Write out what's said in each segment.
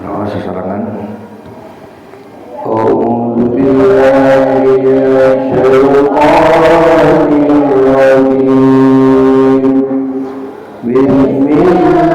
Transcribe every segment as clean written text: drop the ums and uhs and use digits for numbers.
Nah, sasarangan. A'udzu billahi minasy syaithanir rajim. Bismillahirrahmanirrahim.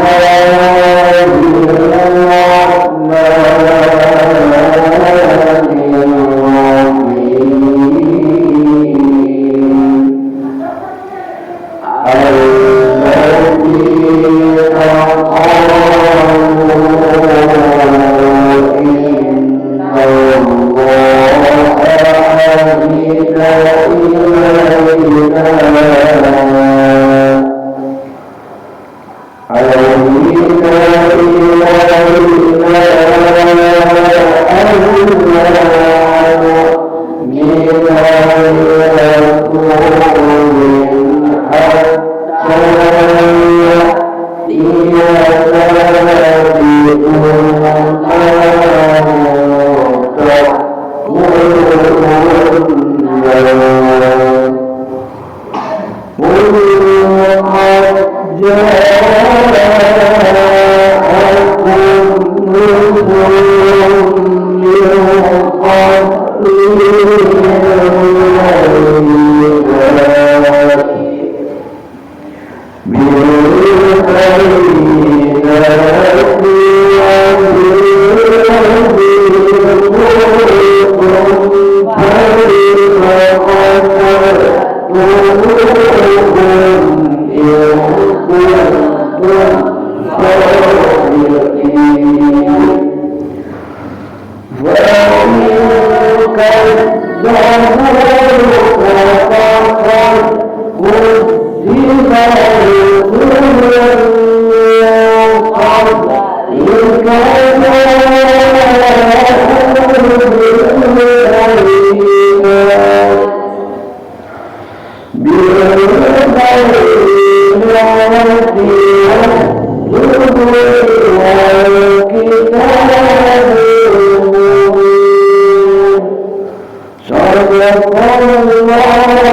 Alladzina qalu inna Allaha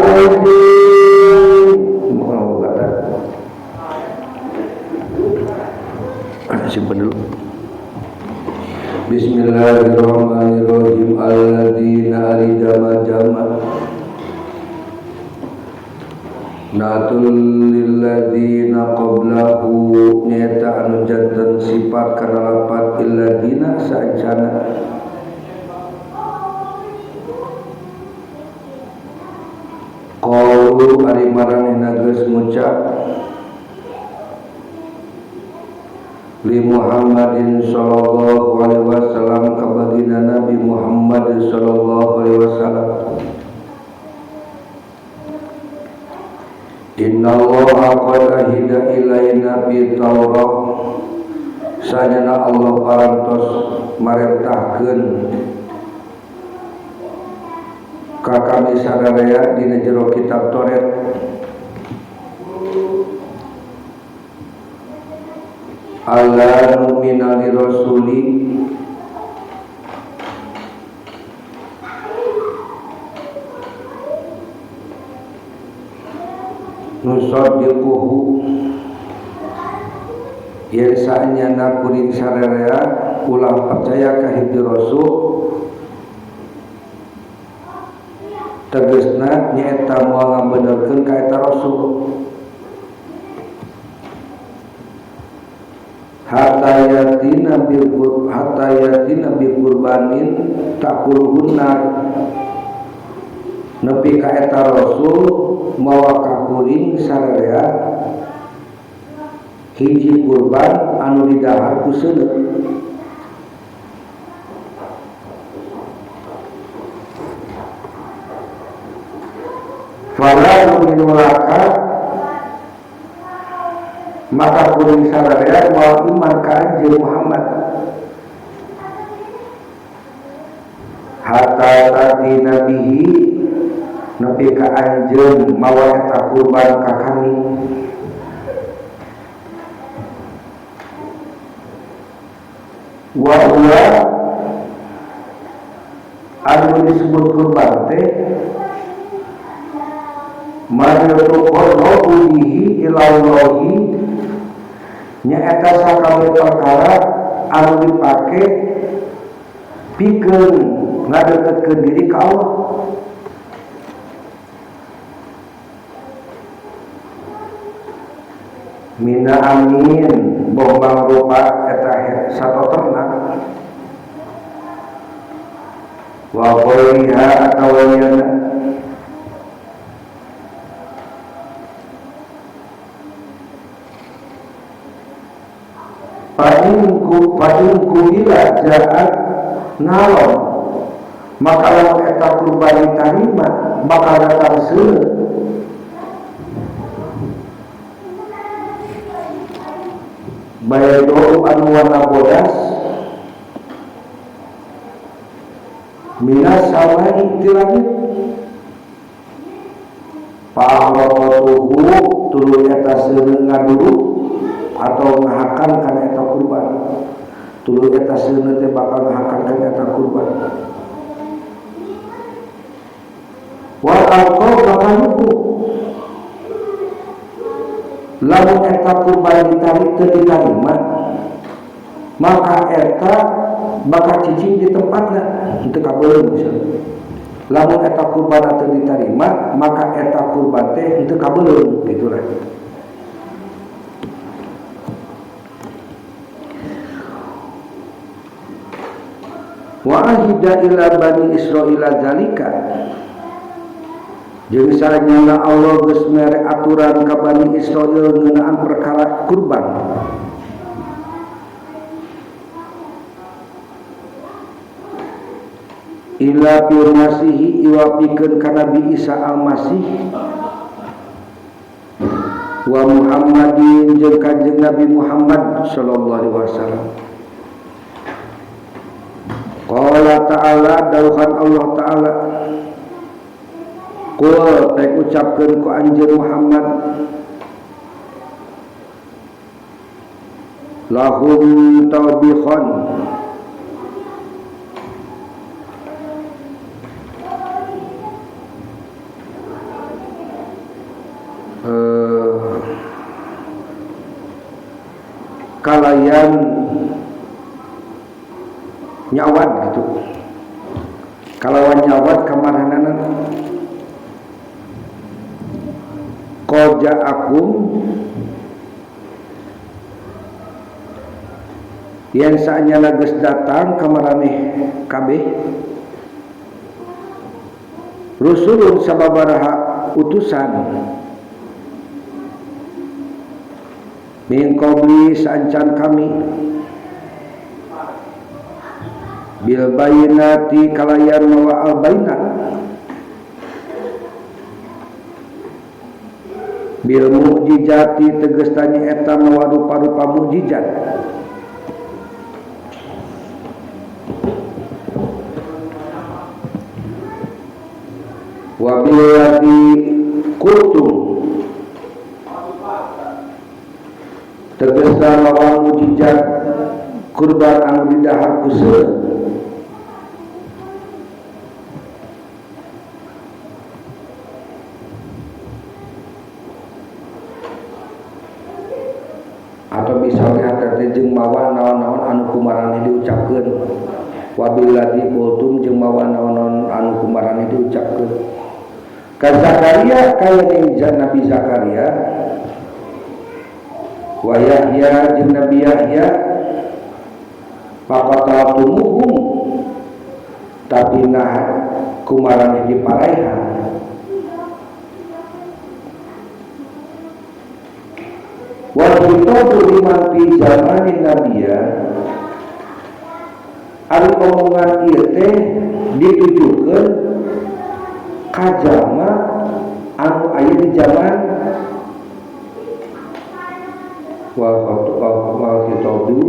ahida ilaina Simpan dulu. Bismillahirrahmanirrahim. Alladzina ari jama-jama natul lilladzina qablahu nyata anu janten sifat kana lapat illadzina saencana qalu ari maranehna geus ngucap li Muhammadin sallallahu alaihi wasallam ka baginda Nabi Muhammad sallallahu alaihi wasallam. Innallaha qad ahida ilaina bi Taurat, sanyana Allah parantos marentahkeun ka kami sadaya dina jero kitab Taurat. Alla nu'mina li rasuli nusaddiquhu yen saenyana kuring sararea ulah percaya ka hiji rasul tegasna nyaeta moal ngabenerkeun ka eta rasul hatta yatina bi qurbanin takuluhunna nepi ka eta rasul mawa ka kuring sararea hiji kurban anu didahar ku seuneu. Fala nu'minu laka maka kuring sararea moal iman ka anjeun Muhammad hatta tatina bihi nepi ka anjeun mawa eta kurban ka kami. Wa huwa anu disebut kurban teh ma yataqarrabu bihi ilallahi nyaeta sakabeh perkara anu dipake pikeun ngadeketkeun diri ka Allah. Mina amin bombang rupa eta sato ternak wa ghairiha atawa yana paingku bila jaat nalon maka lamun eta kurban ditarima bakal datang seuneu bayar doa anu warna bodas minas samai ti langit pahratuhu tuluy eta seuneu ngaduru atau ngahakan kana eta kurban tuluy eta seuneu teh bakal ngahakan kana eta kurban wa alqa bakal nuku lamun eta kurban ditarik teu ditarima maka eta bakal cicing di tempatna henteu kabeuleum misalnya. Lamun eta kurban teu ditarima maka eta kurban teh henteu kabeuleum kitu lah. Wa ahida ila bani Israila zalika jeung saranyana Allah geus mere aturan ka Bani Israil ngeunaan perkara kurban. Ila fil masihi iwa pikeun ka Nabi Isa Al-Masih wa Muhammadin jeung kanjeng Nabi Muhammad sallallahu alaihi wasallam. Qala ta'ala dawuhan Allah ta'ala qul rek ucapkeun ku anjeun Muhammad lahum tawbikhon kalayan nyawat gitu kalawan nyawat kamarhanana koja akum yang saatnya geus datang kamaraneh kabeh rusulun sababaraha utusan min qabli saancan kami bil bayinati kalayan mawa al bayinat bil mukjizati tegas tanya eta mawa rupa-rupa mukjizat wa bil ladzi qultum tegasna mawa mukjizat kurban anu didahar ku seuneu atau misalnya teh jeung mawa naon-naon anu kumaraneh diucapkeun wabil ladzi qultum jeung mawa naon-naon anu kumaraneh diucapkeun ka Zakaria kaya ning Nabi Zakaria wa Yahya jeung Nabi Yahya faqataltumuhum tapi nah kumaraneh diparaihan wa khitabu liman fi zamanin nabiyya ari omongan ieu teh ditujukeun ka jalma anu aya di zaman wa khitabu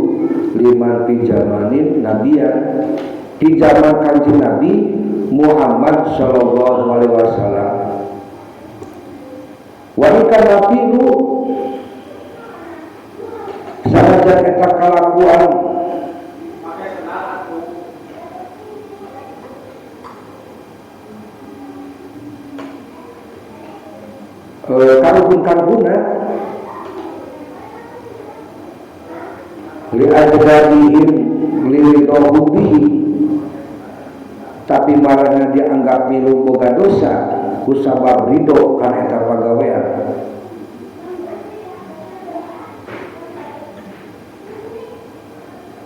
liman fi zamanin nabiyya di zaman Kanjeng Nabi Muhammad sallallahu alaihi wasallam wa kana fi'lu sanajan eta kalakuan karuhun-karuhuna Li ajdadihim liridhahu bihi, tapi marana dianggap milu boga dosa kusabab ridho kana eta pagawean.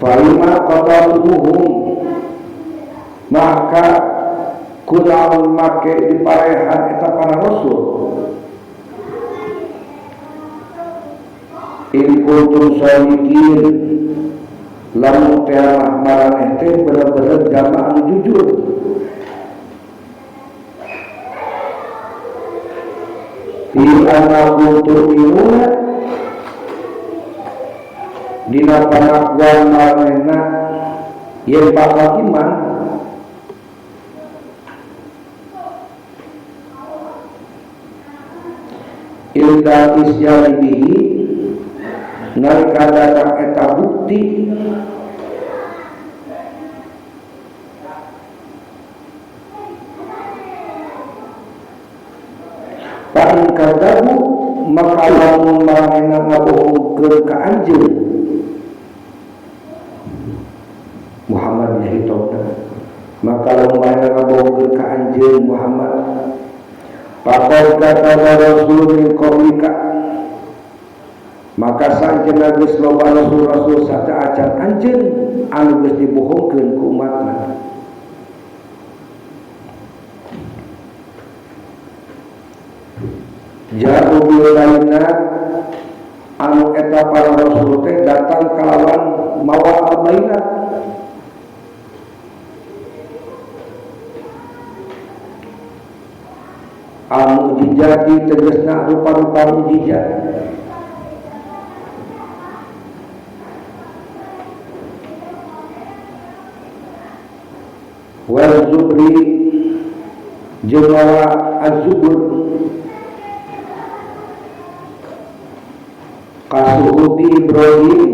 Falima qataltuhum, maka kunaon make diparehan eta para rasul. In kuntum shadiqin, lamun teh maraneh teh bener-bener jamaah anu jujur. Fi annakum tu'minuna, dina pangakuan maranehna yen bakal iman. Ilda isyani bihi, nalika datang eta bukti paing kadabu, maka lamun maranehna ngabohongkeun ka anjeun Muhammad hitobna, maka lamun maranehna ngabohongkeun ka anjeun Muhammad, faqad kadzdzaba rasulun min qablika, maka sanjeunna geus loba rasul-rasul sateuacan anjeun anu geus dibohongkeun ku umatna. Ja'u bil bayinat, anu eta para rasul teh datang kalawan mawa al bayinat. Al mukjizati tegasna rupa-rupa mukjizat. Wal zubri jeung mawa az-zubur kasuhubi Ibrahim,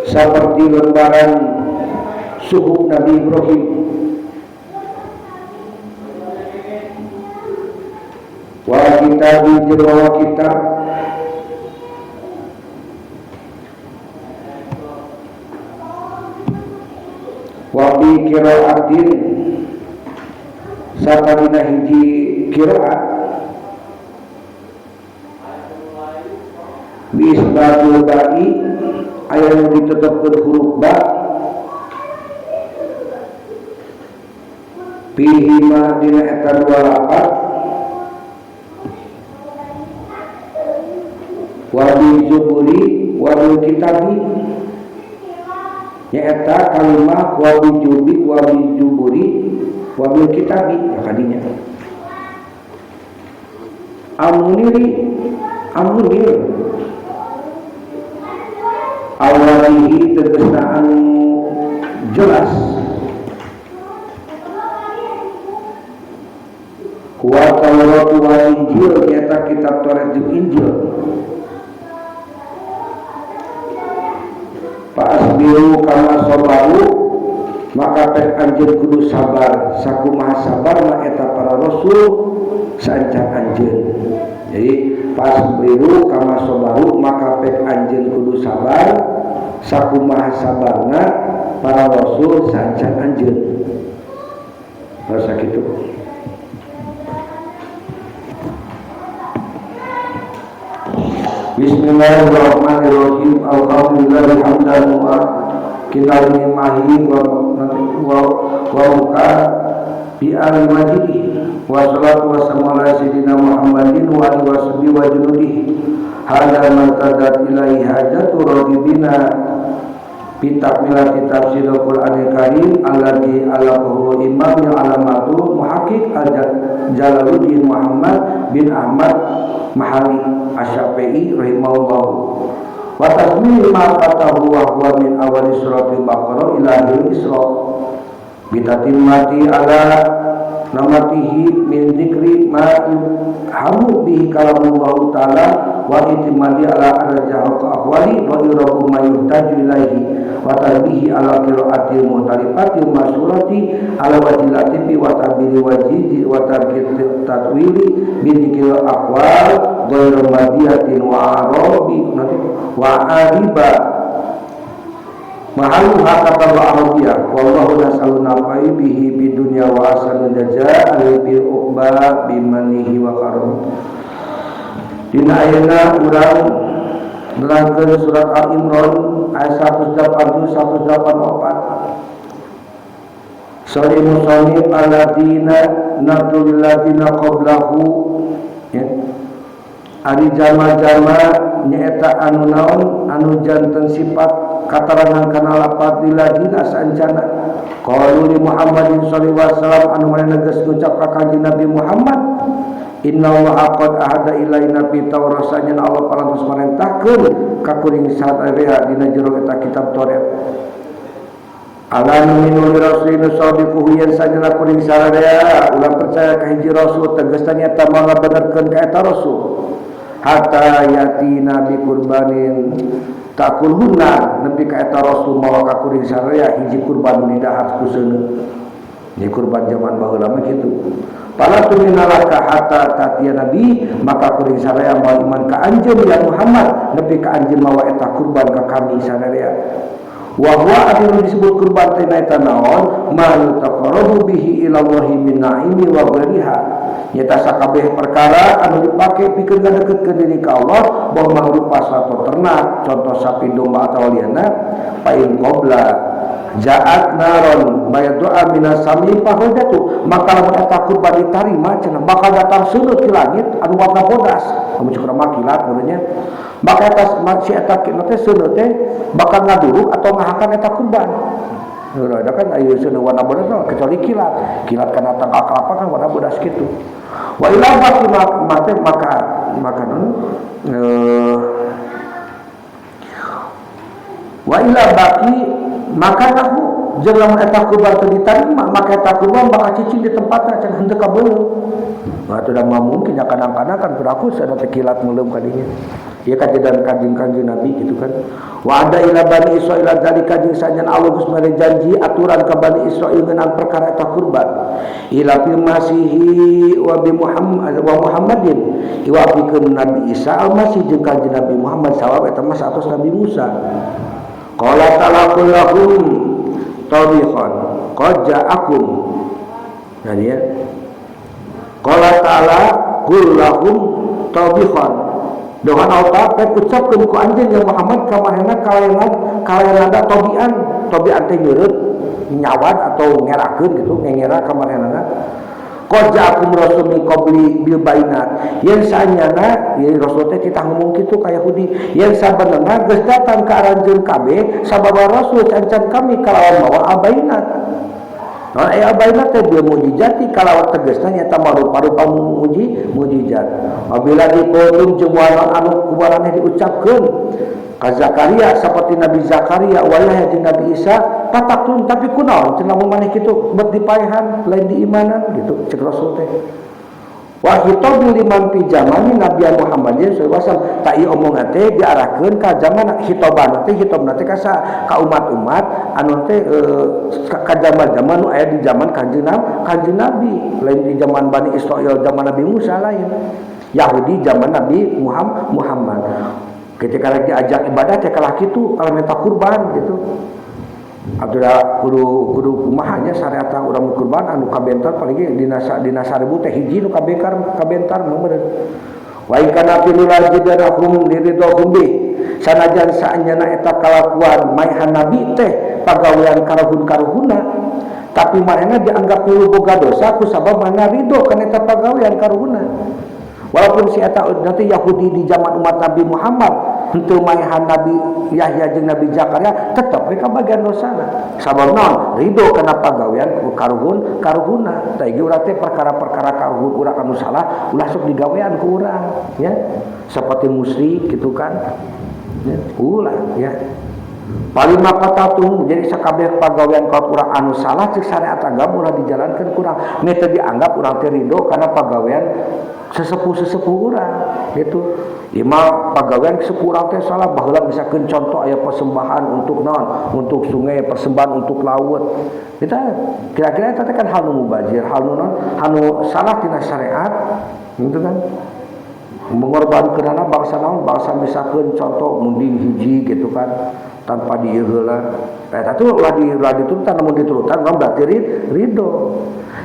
seperti lembaran suhuf Nabi Ibrahim. Wa kitab jeung mawa kitab wa bi qiraatin, sarta dina hiji qiraat bi isbatul ba'i, aya nu ditetepkeun huruf ba fihi ma dina eta dua lapat wa bi zuburi wa bil kitabi, nyaeta kalimah wa bi jubi wa bi juburi wa bil kitabi kadinya. Amuniri amunir awalihi tegasna anu jelas wa Taurat wa Injil, nyaeta kitab Taurat jeung Injil. Fa'asbiru kama sabaru, maka pek anjeun kudu sabar sakumaha sabar ma eta para rasul saencan anjeun. Jadi fa'asbiru kama sabaru, maka pek anjeun kudu sabar sakumaha sabarna para rasul saencan anjeun. Rasa kitu. Bismillahirrahmanirrahim. Alhamdulillah hamdan wa kita nimahi wa muka bi al majidi wa salatu wassalamu ala sayyidina Muhammadin wa alihi washabihi wa junudihi. Hadza man tadat ilaihi hajatu rabbina bi takmilati tafsir Qur'anil Karim alladzi alaqahu imam alamatu muhaqqiq Jalaluddin Muhammad bin Ahmad Mahali Asy-Syafi'i rahimahullah wa tasmih ma fatahu wa huwa min awali suratil Baqarah ila akhir Isra bitatimmati ala namatihi min dzikri ma hamu bihi kalamullah ta'ala wa itimadi ala arjahul ahwali wa irabu ma yuhtaju ilaihi wa tarbihi ala qiraatil muhtalifati masurati ala wajhi latifi wa tabili wajhi wa tarkit tatwili bi dzikril aqwal ghairu madiyatin wa arabi nanti wa ariba mahaluha kata wa arabiyah wallahu nasalu nafai bihi bid dunya wa asal jazaa bil uqba bimanihi wa karam. Dina ayeuna urang nerangkeun surat Al-Imran ayat 187 184. Sari musannif alladzina nabdul ladzina qablahu ya. Ari jama-jama nyaeta anu naon anu janten sifat katarangan kana lapat ladzina sancana qalu li Muhammadin sallallahu alaihi wasallam anu manehna geus ngucap ka Kanjeng Nabi Muhammad innallaha qad ahada ilaina bi Taurat sanyana Allah parantos marentahkeun ka kuring sadaya dina jero eta kitab Taurat. Ala nu'minu li rasulin sadiquhu yen sanyana kuring sadaya ulah percaya ka hiji rasul tegasna nyata malah benerkeun ka eta rasul hatta yatina bi qurbanin takulhunna nepi ka eta rasul mawa ka kuring sadaya hiji kurban nu didahar ku seuneu. Ni kurban zaman baheula mah kitu. Fala tu'minalaka hatta tatiya nabi maka kuring sadaya moal iman ka anjeun ya Muhammad nepi ka anjeun mawa eta kurban ka kami sadaya. Wa huwa anu disebut kurban teh eta naon ma yutaqarrabu bihi ila Allahi min na'imi wa ghairiha nyata sakabeh perkara anu dipake pikeun ngadeukeutkeun diri ka Allah bahwa mangrupa sato ternak contoh sapi domba atawa liana fa in qabla ja'at naron baydu'a minas sami fahudatu maka lamun eta kurban ditarima cenah bakal datang seuneu ti langit anu warna bodas lamun cek mah kilat meureunnya maka eta si eta teh seuneu teh bakal ngaduruk atau ngahakan eta kurban. Ada kan aya seuneu warna bodas kecuali kilat. Kilat kana tangkal kelapa kan warna bodas kitu. Wa ila baqi mate maka maka wa ila baqi maka aku jeung lamun eta kurban teu ditarima maka eta kurban bakal cicing di tempatna can henteu kabeuleuh. Wah teu da mungkin ya kadang-kadang kan piraku ada teh kilat meuleum ka dinya. Ieu kajadan kanjeng-kanjeng Nabi gitu kan. Wa ada ila bani Israil dzalika jeung sanjan Allah geus mere janji aturan ka bani Israil ngeunaan perkara eta kurban. Ila fil masihi wa bi Muhammad wa Muhammadin iwa pikeun Nabi Isa al-Masih jeung kanjeng Nabi Muhammad sawab eta mah satos Nabi Musa. Qala ta'ala qul lahum tawbihan qad ja'akum. Nah dia qala ta'ala qul lahum tawbihan dengan alta pek ucapkeun ku anjeun ya Muhammad ka manehna kalayan ada tobian tobian teh nyeureut nyawad atau ngerakeun gitu ngengera ka manehna. Qad ja'akum rasul min qabli bil bainat yen sanyana ye rasul teh titah ngomong kitu ka Yahudi yen sabenerna geus datang ka aranjeun kabeh sababa rasul cancan kami kalawan mawa abainat. Nah, aya abainat teh bil mujizati kalawan tegasna nyata marupa-rupa mujizat. Apabila dikultum jeung anu kumaraneh diucapkeun ka Zakaria seperti Nabi Zakaria wa Yahya jeung Nabi Isa pataktun tapi kunaon cenah lamun maneh kitu bet dipaehan lain diimanan gitu cek Rasul teh. Wa hitabu liman fi zamani Nabi Muhammadin sallallahu alaihi wasallam ta ieu omongan teh diarahkeun ka zaman hitoban teh hitobna teh ka umat-umat anu teh ka zaman-zaman nu aya di zaman Kanjeng Nabi lain di zaman Bani Israil zaman Nabi Musa lain Yahudi zaman Nabi Muhammad. Ketika lagi diajak ibadah teh kalah kitu kalau minta kurban gitu. Atuh kudu kumaha nya syariat urang kurban anu kabentar paling ge dina 1000 teh hiji nu kabentar meureun. Wa in kana fil lajidanahum liridhum bi sanajan saanyana eta kalakuan maihan nabi teh pagawean karuhun-karuhuna tapi manehna dianggap milu boga dosa ku sabab manehna ridho kana eta pagawean karuhuna. Walaupun si eta nanti Yahudi di zaman umat Nabi Muhammad henteu maehan Nabi Yahya jeung Nabi Zakaria tetep mereka bagian dosana. Sabab naon? Ridho kana pagawean karuhun karuhuna. Tah ieu urang teh perkara-perkara karuhun urang anu salah ulah sok digawean ku urang ya. Seperti musyrik gitu kan. Ya, ulah ya. Palima qatatum jadi sakabeh pagawean ka urang anu salah cek syariat agama ulah dijalankeun ku urang. Meh teu dianggap urang teh ridho kana pagawean sesepuh-sesepuh urang gitu. Ima pagawean sesepuh urang teh salah baheula misalkeun contoh aya persembahan untuk naon, untuk sungai, persembahan untuk laut. Kita kira-kira eta teh kan hal nu mubazir, hal nu naon, hal nu salah tina syariat gitu kan. Mengorbankeunana bangsa naon, bangsa misalkeun contoh munding hiji gitu kan, tanpa diieu heula. Eta tuh ulah diturutan, lamun diturutan urang berarti ridho.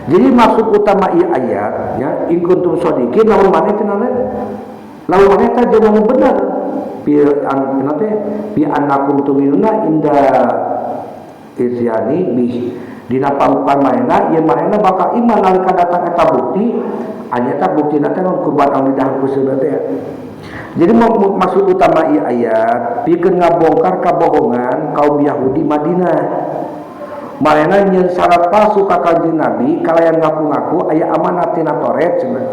Jadi maksud utama ieu ayat ya, in kuntum shodiqin, lamun maneh teh naon, lamun maneh teh jeung bener bi an teh bi annakum tuminuna inda isyani bi dina pangkukan manehna ieu, manehna bakal iman nalika datang eta bukti, anyata bukti teh naon, kurban anu didahar ku seuneu teh. Jadi maksud utama ieu ayat pikeun ngabongkar kabohongan kaum Yahudi Madinah. Manehna nyieun syarat palsu ka Kanjeng Nabi kalayan ngaku-ngaku aya amanat tina Taurat cenah.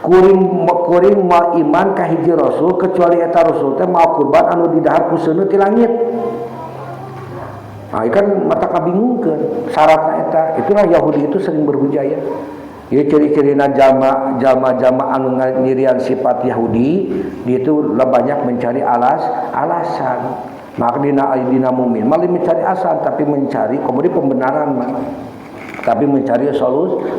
Kuring kuring moal iman ka hiji rasul kecuali eta rasul teh mawa kurban anu didahar ku seuneu ti langit. Nah, kan mata kabingungkeun syaratna eta. Itulah Yahudi itu sering berhujah ya. Ieu ciri-cirina jalma jalma-jalma anu nyirian sifat Yahudi, dia itu banyak mencari alasan. Maka dina dina mukmin malah mencari alasan, tapi mencari kemudian pembenaran mah. Tapi mencari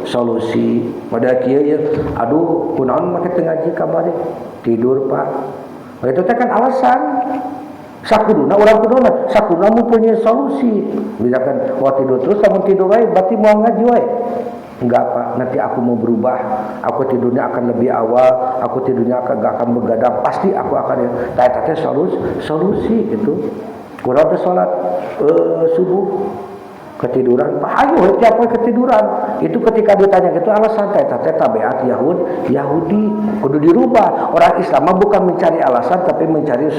solusi. Pada kieu ya, aduh, kunaon make teu ngaji kamari? Tidur, Pak. Nah, itu teh kan alasan. Sakuduna urang kuduna sakuduna mempunyai solusi. Misalkan wah tidur terus, lamun tidur wae berarti mau ngaji wae. Enggak, Pak, nanti aku mau berubah. Aku tidurnya akan lebih awal, aku tidurnya akan gak akan begadang, pasti aku akan ya. Tah eta teh solusi gitu. Kurang teh salat subuh ketiduran, Pak, ayo tiap poe ketiduran. Itu ketika ditanya gitu alasan, teh teh tabiat Yahudi kudu dirubah. Orang Islam mah bukan mencari alasan, tapi mencari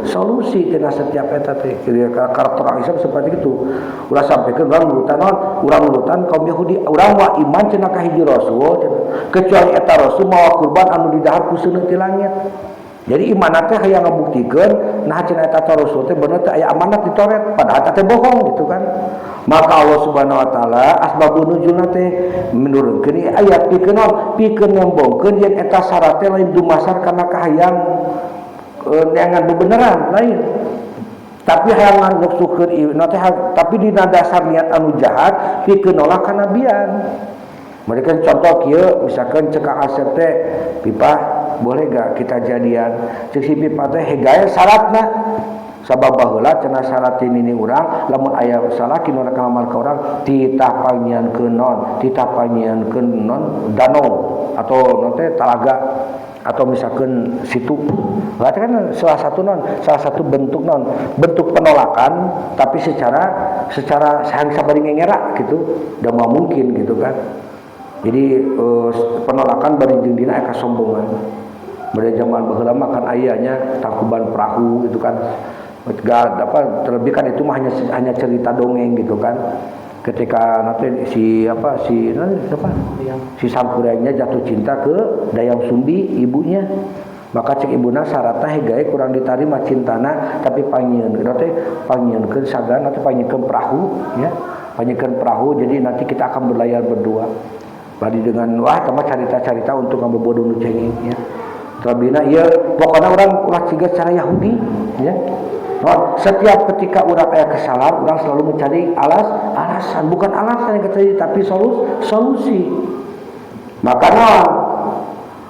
solusi tina setiap eta teh. Jadi karakter orang Islam seperti itu. Ulah sampaikan urang nurutan naon, urang nurutan kaum Yahudi, urang moal iman cenah ka hiji rasul cenah kecuali eta rasul mawa kurban anu didahar ku seuneu ti langit. Jadi iman teh hayang ngabuktikeun nah cenah eta rasul teh bener teh aya amanat di Taurat, padahal teh bohong gitu kan. Maka Allah Subhanahu wa taala asbabun nuzulna teh menurunkeun ieu ayat pikeun naon? Pikeun nembongkeun yen eta syarat teh lain dumasar kana kahayang neangan bebeneran lain. Tapi hayang nguksukeun ieu teh, tapi dina dasar niat anu jahat pikeun nolak kanabian. Mereka contoh kieu, misalkan cek Kang Asep teh, "Pipah, boleh gak kita jadian?" Cek si Pipa teh, "Hegae syaratna." Sabab baheula cenah syarat nini urang lamun aya salaki nu rek ngalamar ka urang, titah pangnyieunkeun non, titah pangnyieunkeun non danau atau non teh talaga atau misalkan situ. Berarti kan salah satu non, salah satu bentuk non, bentuk penolakan, tapi secara secara sayang sabari ngengera gitu, udah mau mungkin gitu kan. Jadi penolakan bari jeung dina aya kasombongan. Pada zaman baheula mah kan ayahnya tangkuban perahu gitu kan. Gak, apa, terlebih kan itu mah hanya hanya cerita dongeng gitu kan. Ketika nanti si apa, si siapa, si Sangkuriangnya jatuh cinta ke Dayang Sumbi ibunya, maka cek ibuna syaratna hegae kurang diterima cintana, tapi pangnyieun nanti pangnyieunkeun sagan atau pangnyieunkeun perahu ya, pangnyieunkeun perahu, jadi nanti kita akan berlayar berdua. Badi dengan wah tambah cerita-cerita untuk ngabobodo nu cengeng ya. Terlebihna ieu pokoknya orang ulah ciga cara Yahudi ya. Oh, setiap ketika orang aya kesalahan, orang selalu mencari alasan, bukan alasan yang terjadi, tapi solusi. Maka naon?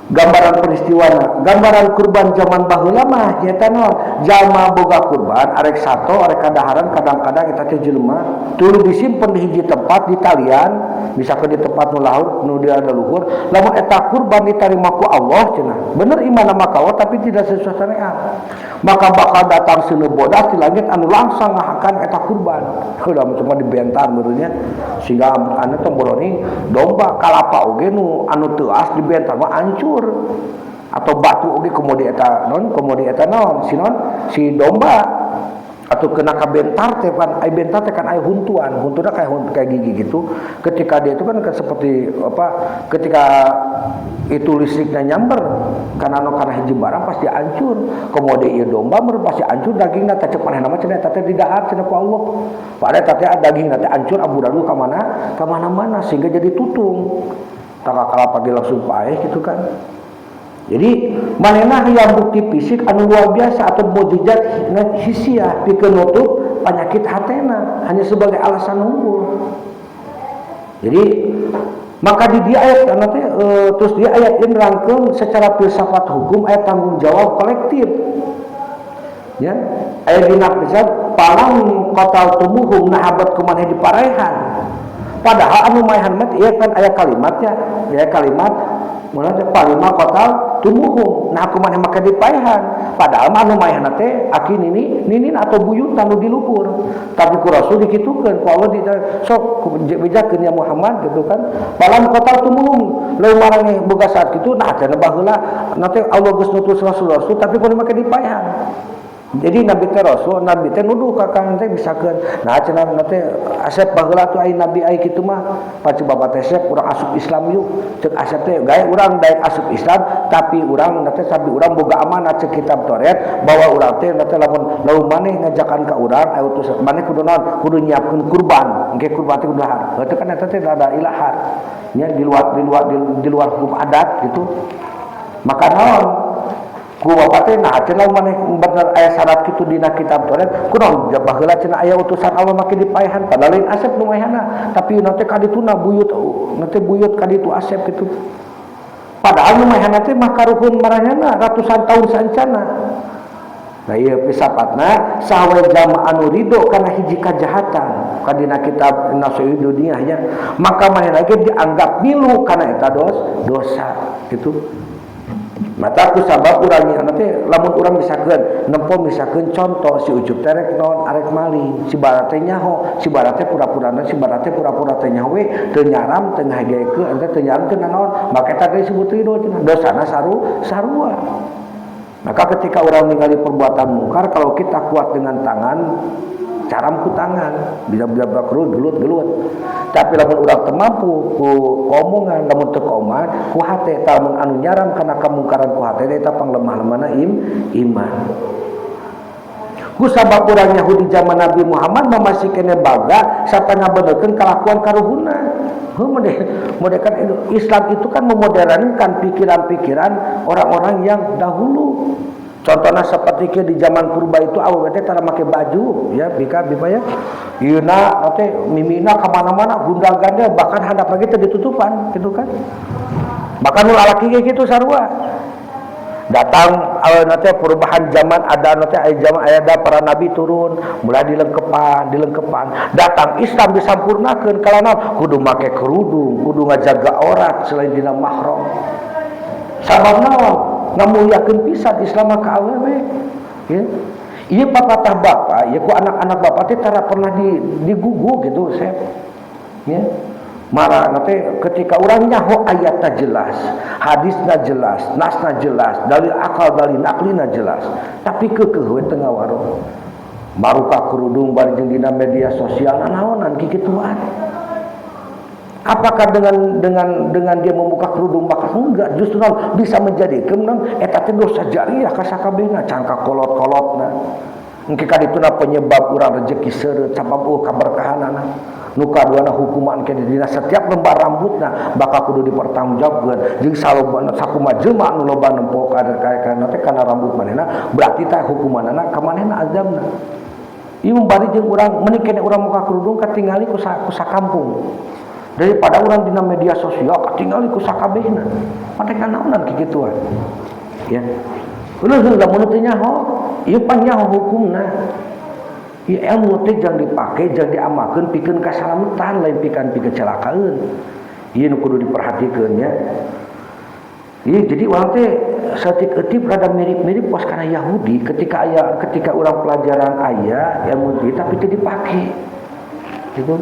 Gambaran peristiwa, gambaran kurban zaman baheula mah nyata naon? Jalma boga kurban, arek sato, arek kadaharan, kadang-kadang eta teh jelema, tuluy disimpen di hiji tempat di talian, misalkan di tempat nu lahur, nu dia ada luhur, lamun eta kurban diterima ku Allah cenah. Bener iman sama ka Allah, tapi tidak sesuai syariat. Maka bakal datang seuneu bodas di langit anu langsung ngahakan eta kurban. Udah cuma dibentar meureunnya sehingga anu teh boroni domba kalapa oge nu anu teuas dibentar mah hancur, atau batu oge komodo eta non, komodo eta non si non si domba atau kena kabentar teh kan, ai bentar teh kan aya huntuan, huntuna kayak hunt, kayak gigi gitu. Ketika dia itu kan seperti apa, ketika itu listriknya nyamber karena anu karena hiji barang pasti hancur. Komodo ieu domba mer pasti hancur dagingna teh. Cek manehna mah cenah eta teh didahar cenah ku Allah, padahal eta teh dagingna teh hancur amburadul ka mana ka mana-mana sehingga jadi tutung tak pagi langsung paeh gitu kan. Jadi manehna hayang bukti fisik anu luar biasa atau mukjizat hisiah pikeun nutup penyakit hatena, hanya sebagai alasan unggul. Jadi Maka di dia ayat nanti terus dia ayat ini rangkum secara filsafat hukum, ayat tanggung jawab kolektif ya. Ayat dina bisa فلم قتلتموهم, nah habat kumaneh diparehan, padahal anu maehan mah ieu kan aya kalimatnya ya, kalimat mulai فلم قتلتموهم, nah kumaneh make dipaehan, padahal mah anu maehan teh aki nini ninin atau buyutan nu di luhur. Tapi ku Rasul dikitukeun, ku Allah di sok bejakeun ya Muhammad gitu kan, فلم قتلتموهم leuwih maraneh boga saat kitu. Nah, cenah baheula nanti Allah geus nutus Rasul Rasul, tapi kudu make dipaehan. Jadi Nabi teh Rasul, Nabi teh nuduh ka kang teh misalkeun, nah cenah teh Asep, baheula tuh aya Nabi aya kitu mah, pacu bapak teh Asep, urang asup Islam yuk. Cek Asep teh gae urang daek asup Islam, tapi urang teh, tapi urang boga amanat cek kitab Taurat bahwa urang teh teh lamun lamun maneh ngajakan ka urang aya utus maneh kudu naon, kudu nyiapkeun kurban, engke kurban teh kudu dahar. Heuh kan eta teh ada ilahar nya di luar hukum adat gitu. Maka naon ku bapak teh, nah cenah maneh bener aya syarat kitu dina kitab Taurat, kunaon baheula cenah aya utusan Allah make dipaehan, padahal lain Asep nu maehana, tapi nanti kadituna buyut, nanti buyut kaditu Asep gitu, padahal nu maehana teh mah karuhun maranehna ratusan tahun saencana. Nah, ieu filsafatna, saha jalma anu ridho kana hiji kajahatan kadina kitab Nasuhi dunia nya, maka manehna ge dianggap milu kana eta dosa gitu. Mata ku sabab urang nanti lamun urang misalkeun nempo, misalkeun contoh si Ucup teh rek naon, arek maling, si barat teh nyaho, si barat teh pura-pura, si barat teh pura-pura teh nyaho we, teu nyaram, teu ngahagekeun, teu nyaram, teu nanaon, maka eta teh disebut ridho cenah, dosana sarua. Maka ketika orang ningali perbuatan mungkar, kalau kita kuat dengan tangan, caram ku tangan, bisa bisa gelut gelut gelut. Tapi lamun urang teu mampu ku omongan, lamun teu omongan ku hate, lamun anu nyaram kana kamungkaran ku hate, eta panglemah-lemahna iman. Ku sabab urang Yahudi zaman Nabi Muhammad mah masih kene bangga sarta ngabenerkeun kalakuan karuhunna. Heuh, model kan Islam itu kan memodernkan pikiran-pikiran orang-orang yang dahulu. Contohnya seperti ke di zaman purba itu awewe teh tara make baju ya, bika bipa ya. Ieuna teh mimina kemana-mana gundal-gandil, bahkan handap lagi teh ditutupan gitu kan. Bahkan nu lalaki ge kitu sarua. Datang nanti perubahan zaman, ada nanti aya zaman aya ada para nabi turun, mulai dilengkepan dilengkepan, datang Islam disampurnakeun kalana kudu make kerudung, kudu ngajaga aurat selain dina mahram. Sabab naon? Ngamuliakeun pisan Islam mah ka awewe ya. Ieu papatah bapak ya, ku anak-anak bapak teh tara pernah digugu gitu sep ya. Marah nanti ketika orang nyaho ayatnya jelas, hadisnya jelas, nasna jelas, dalil akal, dalil naklina jelas, tapi keukeuh we teu ngawaro. Maruka kerudung bari jeung dina media sosial nanaonan kikituan. Apakah dengan dengan dengan dia membuka kerudung maka enggak, justru naon bisa menjadi naon eta teh dosa jariah ka sakabehna, cangka kolot-kolotna. Engke kadituna penyebab urang rezeki seureut, sabab eueuh kaberkahanana. Nu kaduana hukuman ke dina setiap lembar rambutna bakal kudu dipertanggungjawabkeun, jeung salobana sakumaha jelema anu loba nempo kana teh kana rambut manehna, berarti teh hukumanana ka manehna azabna. Ieu bari jeung urang mending kene urang muka kerudung katingali ku sakampung daripada urang dina media sosial katingali ku sakabehna. Padahal naonan kikituan ya. Ulah lamun teu nyaho, ieu pan nyaho hukumna. Ieu ilmu teh jangan dipake, jangan diamalkeun pikeun kasalametan, lain pikeun pikeun celakaeun. Ieu nu kudu diperhatikeun ya. Ieu jadi urang teh saeutik-eutik rada mirip-mirip pos kana Yahudi ketika aya, ketika urang pelajaran aya ilmu teh tapi teu dipake. Gitu.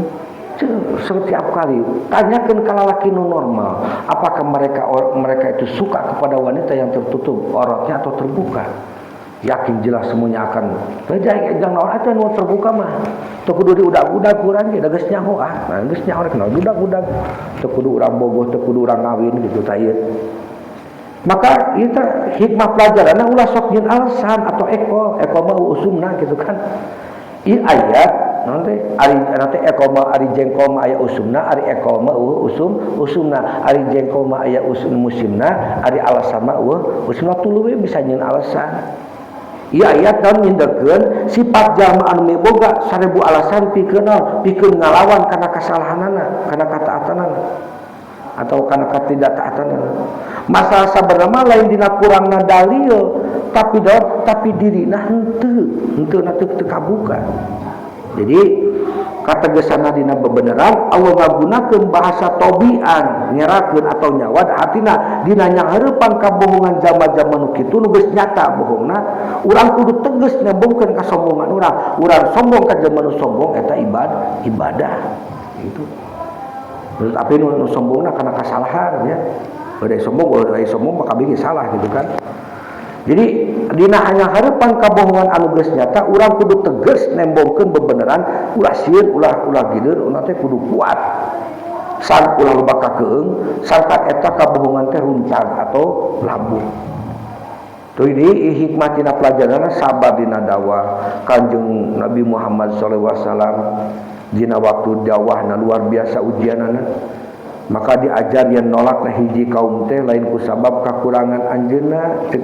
Setiap kali tanyakan ke lalaki nu normal, apakah mereka mereka itu suka kepada wanita yang tertutup auratnya atau terbuka? Yakin jelas semuanya akan jangan jangan naon atuh nu terbuka mah teu kudu diudag-udag kurang ge da geus nyaho, ah nah geus nyaho rek naon udag-udag, teu kudu urang bogoh, teu kudu urang ngawin gitu tah ieu. Maka itu hikmah pelajaranna, ulah sok nyieun alasan atau ekol ekol mah usumna gitu kan. Ieu ayat nanti ari nanti ekol mah, ari jengkol mah aya usumna, ari ekol mah eueuh usumna, ari jengkol mah aya usum musimna, ari alasan mah eueuh usumna, tuluy we bisa nyieun alasan. Ieu ayat naon nyindekeun sifat jalma anu miboga 1000 alasan pikeun naon, pikeun ngalawan kana kasalahanana, kana kataatanana. atau karena ketidaktaatan. Masalah sabarna mah lain dina kurangna dalil, tapi daun tapi dirina henteu henteu na teu kabuka. Jadi kategesanna dina bebeneran Allah ngagunakeun bahasa tobian ngerakeun atau nyawad artina dina nyanghareupan kabohongan zaman-zaman nu kitu nu geus nyata bohongna, urang kudu tegas nembongkeun kasombongan urang. Urang sombong ka zaman nu sombong eta ibadah gitu. Terus tapi nu sombongna karena kesalahan ya. Udah sombong, udah sombong maka bikin salah gitu kan. Jadi dina hanya harapan kabohongan anu geus nyata urang kudu tegas nembongkeun bebeneran, ulah sieun, ulah ulah gilir, urang teh kudu kuat. Sang ulah loba kakeung, sangkan eta kabohongan teh runcang atau labuh. Tuh ini hikmah tina pelajaranna sabar dina dakwah Kanjeng Nabi Muhammad sallallahu alaihi wasallam dina waktu dakwahna luar biasa ujianana. Maka diajar yang nolak nah hiji kaum teh lain ku sabab kakurangan anjeunna cek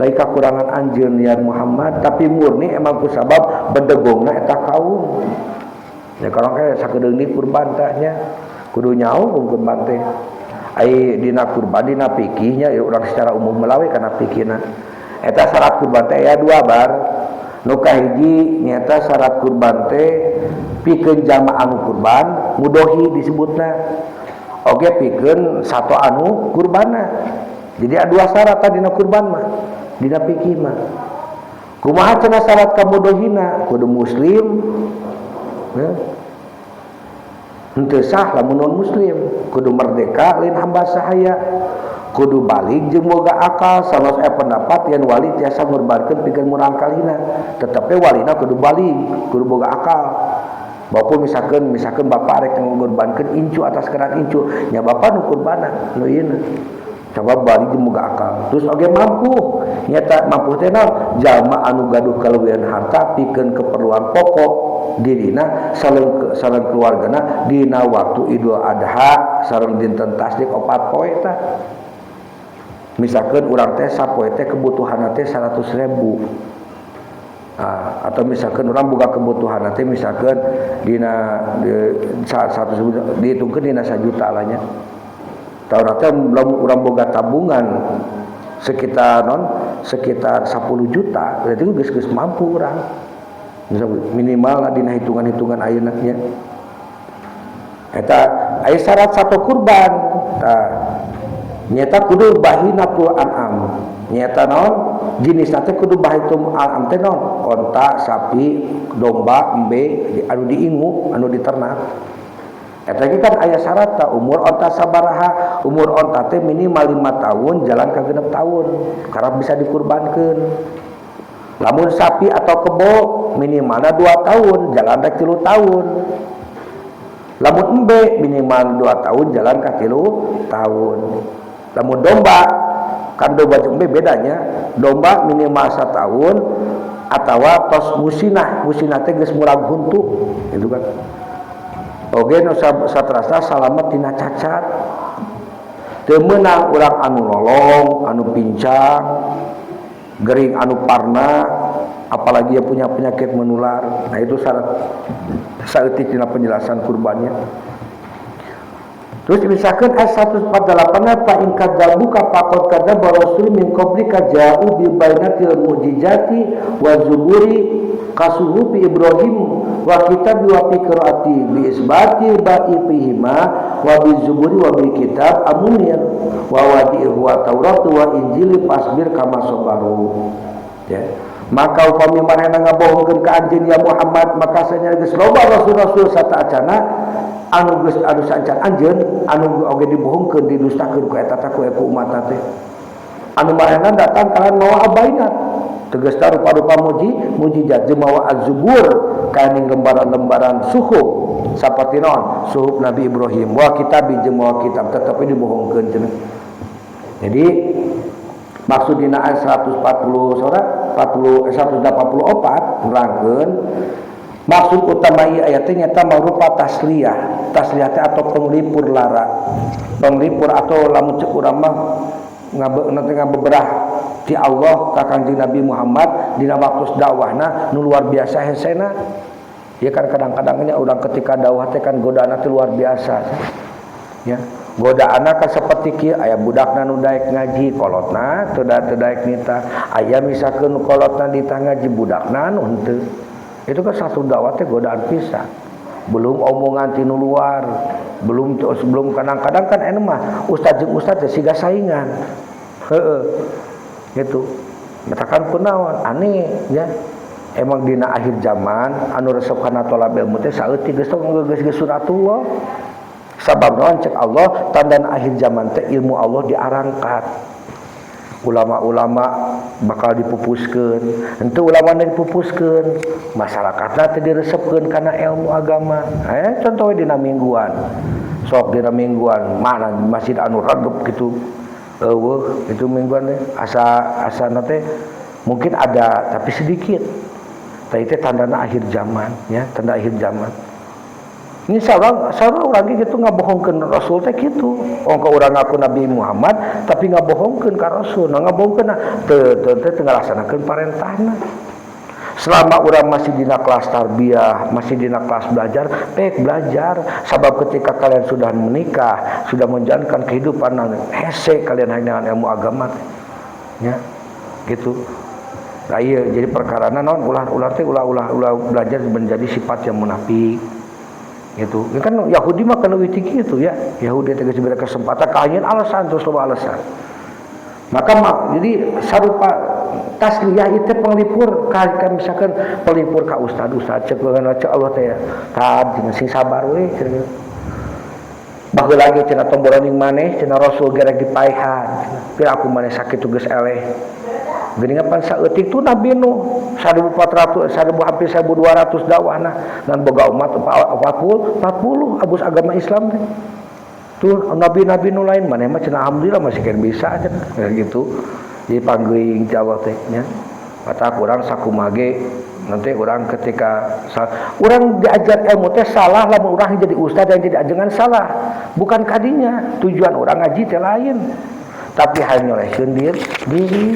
lain kakurangan anjeun ya Muhammad, tapi murni emang ku sabab bedegongna eta kaum. Ya kalau kayak sakedeung di kurban tah nya kudu nyaho kurban teh. Ai dina kurban dina fikihnya ya urang secara umum melawe kana fikihna. Eta syarat kurban teh aya dua bar. Nu kahiji nyata syarat kurban teh pikeun jamaah anu kurban mudohi disebutna. Oke pikeun satu anu kurbana. Jadi ada dua syarat dina kurban mah, dina fikih mah. Kumaha cenah syarat kamudohina? Kudu muslim. Ya. Henteu sah lamun non muslim, kudu merdeka lain hamba sahaya. Kudu balik jeung boga akal sanos aya pendapat yen wali tiasa ngurbankeun pikeun murangkalihna. Tetapi walina kudu balik, kudu boga akal. Walaupun misalkan misalkan bapak rek ngorbankeun incu atas keran incu, nya bapak nu kurbana nu ieu coba balik jeung boga akal. Terus oge mampu, nyata mampu teh naon? Jalma anu gaduh kaleuwihan harta pikeun keperluan pokok dirina sareng sareng keluargana dina waktu Idul Adha sareng dinten tasdik 4 poe tah. Misalkan urang teh sapoe teh kebutuhanna teh 100.000. Ah, atau misalkan orang buka kebutuhan nanti misalkan dina 100.000 dihitungkeun dina 1 juta lah nya. Tahun nanti belum orang boga tabungan sekitar non sekitar 10 juta berarti geus geus mampu urang. Minimal lah dina hitungan-hitungan ayeuna nya. Eta aya syarat satu kurban tah nyata kudu bahinatul an'am. Nyata naon jenis teh kudu bahitum an'am teh naon onta, sapi, domba, embe anu diingu, anu diternak. Eta ge kan aya syarat ta umur onta sabaraha, umur onta teh minimal 5 tahun jalan ka 6 tahun karena bisa dikurbankeun. Lamun sapi atau kebo minimalna 2 tahun jalan ka 3 tahun. Lamun embe minimal 2 tahun jalan ka 3 tahun. Lamun domba kan domba jeung embe bedanya, domba minimal 1 tahun atawa tos musinah, musinah teh geus murag huntu gitu kan. Oge nu satrasna salamet tina cacat. Teu meunang urang anu lolong, anu pincang, gering anu parna, apalagi yang punya penyakit menular. Nah itu syarat saeutik dina penjelasan kurbannya. Terus misalkan ayat 148 fa in kadzabuka faqad kadzdzaba rasul min qablika ja'u bi bainatil mu'jizati wa zuburi kasuhufi Ibrahim wa kitabi wa fi qiraati bi isbati ba'i fihima wa bi zuburi wa bi kitab amunir wa wadi wa taurat wa injili fasbir kama sabaru. Ya. Maka upami manehna ngabohongkeun ka anjeun ya Muhammad maka sanya geus loba rasul-rasul sataacana anu geus anu saencan anjeun anu oge dibohongkeun didustakeun ku eta teh ku umat teh. Anu manehna datang kalian mawa abainat tegasna rupa-rupa mujizat jeung mawa az-zubur kaning lembaran-lembaran suhuf saperti naon suhuf Nabi Ibrahim wa kitabi jeung mawa kitab tetapi dibohongkeun cenah. Jadi maksud dina ayat 140 sora 184 nerangkeun maksud utama ieu ayat teh nyata marupa tasliyah. Tasliyah teh atau penglipur lara. Penglipur atau lamun cek urang mah nanti ngabeberah ti Allah ka Kangjeng Nabi Muhammad dina waktu dakwahna nu luar biasa hesena. Ya kan kadang-kadangnya urang ketika dakwah teh kan godaan teh luar biasa. Ya. Godaan kan seperti kieu, aya budakna nu daek ngaji, kolotna teu teu daek nitah. Aya misalkeun kolotna ditah ngaji, budakna nu henteu. Itu kan satu dakwah teh godaan pisan. Belum omongan ti nu luar, belum belum kadang-kadang kan anu mah ustad jeung ustad teh siga saingan. Heeh. Gitu. Matakan kunaon aneh ya. Emang dina akhir zaman anu resep kana tolab ilmu teh saeutik, geus geus geus sunatullah. Sabab naon? Cek Allah, tanda akhir zaman teh ilmu Allah diarangkat. Ulama-ulama bakal dipupuskeun. Henteu ulama dipupuskeun, masyarakatna teh diresepkeun kana ilmu agama. Contoh dina mingguan. Sok dina mingguan mana masjid anu regep gitu? Euweuh itu mingguan teh. Asa asana teh mungkin ada, tapi sedikit. Tah, itu tandana akhir zaman ya, tanda akhir zaman. Ini seorang seorang orang gitu ngabohongkeun Rasul teh kitu. Ongko urang ngaku Nabi Muhammad tapi ngabohongkeun ka Rasul. Nah, ngabohongkeun teu teu teu ngalaksanakeun parentahna. Selama orang masih dina kelas tarbiyah, masih dina kelas belajar, pek belajar. Sebab ketika kalian sudah menikah, sudah menjalankan kehidupan, hese kalian hanya dengan ilmu agama. Ya, gitu. Nah, iya, jadi perkara naon, ulah ulah teh ulah ulah ulah belajar menjadi sifat yang munafik gitu. Ya kan Yahudi mah kan leuwih gitu ya. Yahudi teh geus diberi kesempatan kahayan alasan, terus loba alasan. Maka mak, jadi sarupa tasliyah itu penglipur ka, ka misalkan pelipur ka ustad ustad, cek cek Allah teh tad sing sabar we cenah. Baheula lagi cenah, tong boroning maneh cenah, Rasul gerek dipaehan. Pira aku maneh sakit geus eleh. Geuning pan saeutik tuh Nabi Nuh 1400, 1000, hampir 1200 dakwahna dan boga umat 40 40 abus agama Islam teh. Tuh nabi-nabi nu lain, maneh mah cenah alhamdulillah masih kan bisa cenah gitu. Jadi panggeuing ti Allah teh nya. Mata kurang sakumage nanti orang ketika orang diajar ilmu teh salah lamun orang jadi ustad yang jadi ajengan, salah. Bukan kadinya tujuan orang ngaji teh lain, tapi hanya nyolehkeun diri diri.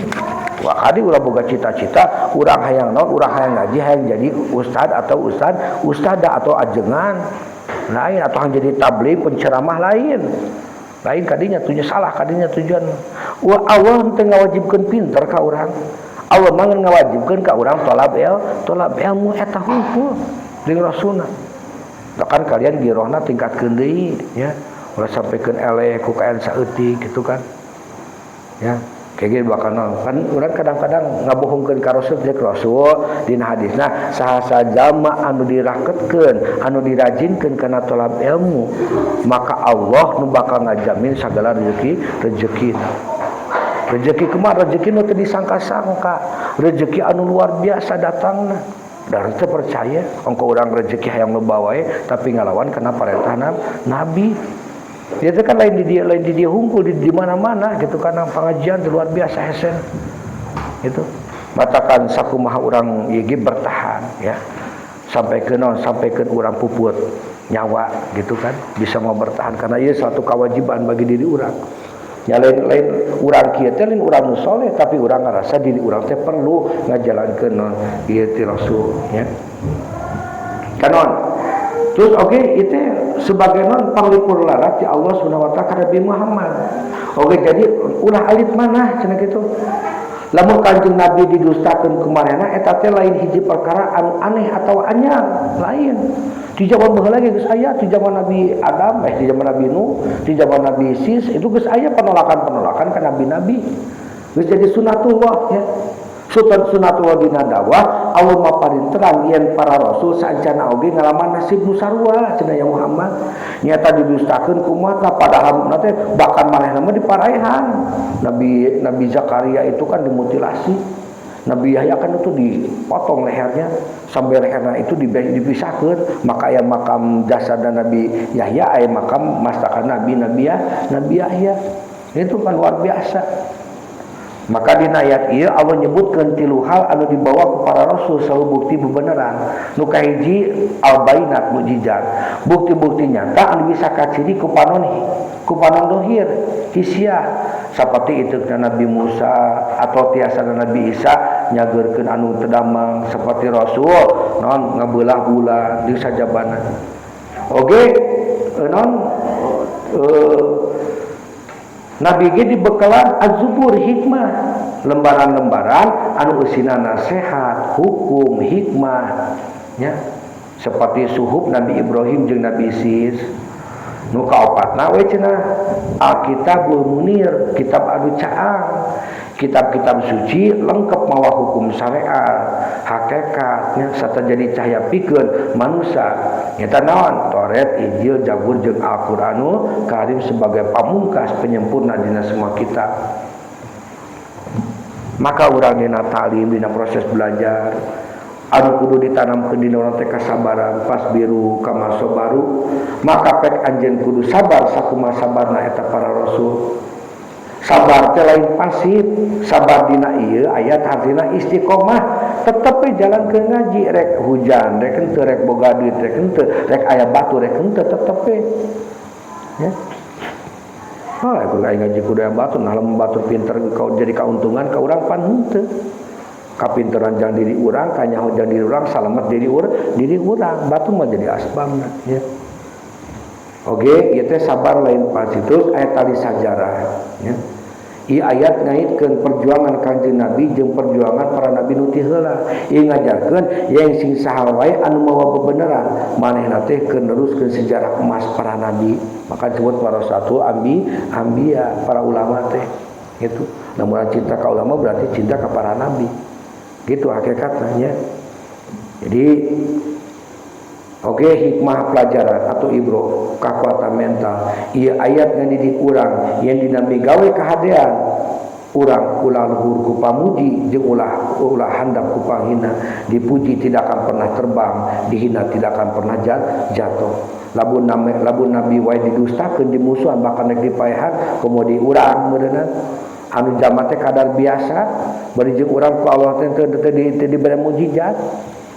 Wah, kadi ulah boga cita-cita urang hayang naon, urang hayang ngaji, hayang jadi ustad atau ustad ustada atau ajengan lain, atau hayang jadi tabligh, penceramah lain. Lain kadinya tujuan, salah kadinya tujuan. Wah, Allah teu ngawajibkeun pinter ka urang. Allah mah ngawajibkeun ka urang tolab ilmu, eta hungkul jeung rasulna. Bahkan kalian girohna tingkatkeun deui ya, ulah sampaikeun eleh ku kaen saeutik gitu kan ya. Kayak gini bakal kan orang kadang-kadang ngabohongkeun ka Rasul. Cek Rasul dina hadisna, saha jalma anu diraketkeun, anu dirajinkeun kana tolab ilmu, maka Allah nu bakal ngajamin segala rezeki. Rezeki, rezeki kumaha? Rezeki nu teu disangka-sangka, rezeki anu luar biasa datangna. Dan teu percaya ongko urang rezeki hayang loba wae tapi ngalawan kana parentah Nabi. Itu kan lain di dia, lain di dia hungkul, di mana-mana gitu kan pengajian di luar biasa hesen. Itu. Matakan sakumaha urang ieu bertahan ya. Sampai ke non, sampai ke urang puput nyawa gitu kan, bisa mau bertahan karena ieu suatu kewajiban bagi diri urang. Ya, lain lain urang kieu teh lain urang nu soleh, tapi urang ngarasa diri urang teh perlu ngajalankeun non ieu ti Rasul ya. Kanon terus oke okay, itu sebagai non panglipur larat ya Allah Subhanahu wa taala Nabi Muhammad. Oke, okay, jadi ulah alit mana cenah kitu. Lamun Kanjeng Nabi didustakeun kumarena, eta teh lain hiji perkara anu aneh atau anyar, lain. Di zaman baheula ge geus aya, di zaman Nabi Adam, di zaman Nabi Nuh, di zaman Nabi Sis itu geus aya penolakan-penolakan ka nabi-nabi. Geus jadi sunatullah ya. Sultan sunatullah dina dakwah Allah mah paling terang yen para rasul saencana oge ngalaman nasib nu sarua cenah ya Muhammad, nyata didustakeun kumaha, padahal nanti bahkan manehna mah diparaehan. Nabi Nabi Zakaria itu kan dimutilasi, Nabi Yahya kan itu dipotong lehernya sampai lehernya itu dipisahkan, maka aya makam jasad Nabi Yahya, aya makam mastakan Nabi Nabi ya Nabi Yahya. Itu kan luar biasa. Maka di ayat ieu Allah nyebutkeun tilu hal anu dibawa ku para rasul selalu bukti bebeneran. Nu kahiji al-bainat, mukjizat, bukti-bukti nyata anu bisa kaciri ku panon dohir, hisiah, seperti itu Nabi Musa atau tiasa Nabi Isa nyageurkeun anu teu damang, seperti Rasul non ngabelah bulan di sajabana. Oge non Nabi ge dibekalan az-zubur hikmah, lembaran-lembaran anu eusina nasihat, hukum, hikmah nya, seperti suhuf Nabi Ibrahim jeung Nabi Sis. Nu kaopatna we cenah Alkitabul Munir, kitab anu caang, kitab-kitab suci lengkap mawa hukum syariat, hakikatnya serta jadi cahaya pikeun manusia. Nyata naon? Taurat, Injil, Zabur jeung Al-Qur'anul Karim sebagai pamungkas penyempurna dina semua kitab. Maka urang dina talim, dina proses belajar anu kudu ditanamkeun dina urang teh kasabaran, fasbiru kama sabaru. Maka pek anjeun kudu sabar sakumaha sabarna eta para rasul. Sabar teh lain pasif, sabar dina ieu ayat artina istiqomah, tetep we jalan ke ngaji, rek hujan rek henteu, rek boga duit rek henteu, rek aya batu rek henteu, tetep we ya. Ah, kudu aya ngaji kudu aya batu, nah lamun batu pinter kau jadi kauntungan ka urang pan henteu. Kapinteran jang diri urang, kanyaho jang diri urang, salamet diri urang, batu mah jadi asbabna ya. Oke, ieu teh sabar lain pasif. Terus ayat tali sajarah ya. Ieu ayat ngaitkeun perjuangan Kanjeng Nabi jeung perjuangan para nabi nu ti heula. Ieu ngajarkeun yang sing saha wae anu mawa bebeneran, manehna teh keur neruskeun sejarah emas para nabi. Maka disebut warasatul ambiya, para ulama teh gitu. Namun cinta ka ulama berarti cinta ka para nabi. Gitu hakikatnya. Jadi oke, hikmah pelajaran atau ibroh kekuatan mental. Ieu ayat ngadidik urang yang dina migawe kahadean urang ulah luhur ku pamuji jeung ulah ulah handap ku panghina. Dipuji tidak akan pernah terbang, dihina tidak akan pernah jatuh. Lamun nabi wae didustakeun, dimusuhan, bahkan rek dipaehan, komo di urang meureunna anu jalma teh kadar biasa bari jeung urang ku Allah teh teu dibere mukjizat.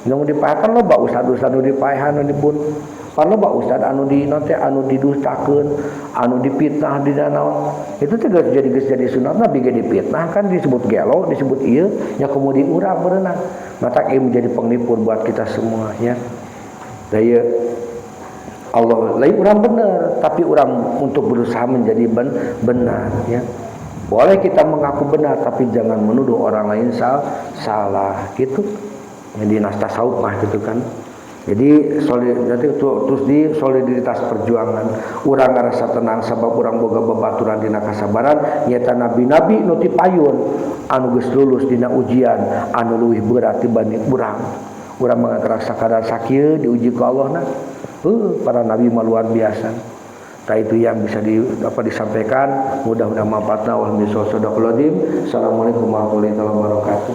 Nu dipaehan loba ustad-ustad nu dipaehan, nu dibunuh. Pan loba ustad anu di naon teh, anu didustakeun, anu dipitnah di naon. Itu teh geus jadi sunat Nabi ge dipitnah kan, disebut gelo, disebut ieu nya, kemudian urang berenang. Maka ieu menjadi penglipur buat kita semua ya. Daya Allah lain orang benar, tapi orang untuk berusaha menjadi benar ya. Boleh kita mengaku benar, tapi jangan menuduh orang lain salah gitu. Jadi nas tasawuf mah gitu kan. Jadi nanti terus di solidaritas perjuangan urang ngarasa tenang sabab urang boga babaturan dina kasabaran, nyata nabi-nabi nu ti payun anu geus lulus dina ujian anu leuwih berat dibanding urang. Urang mah ngarasa kadar sakieu diuji ku Allah na. Para nabi mah luar biasa. Nah, itu yang bisa disampaikan, mudah-mudahan manfaatna. Assalamualaikum warahmatullahi wabarakatuh.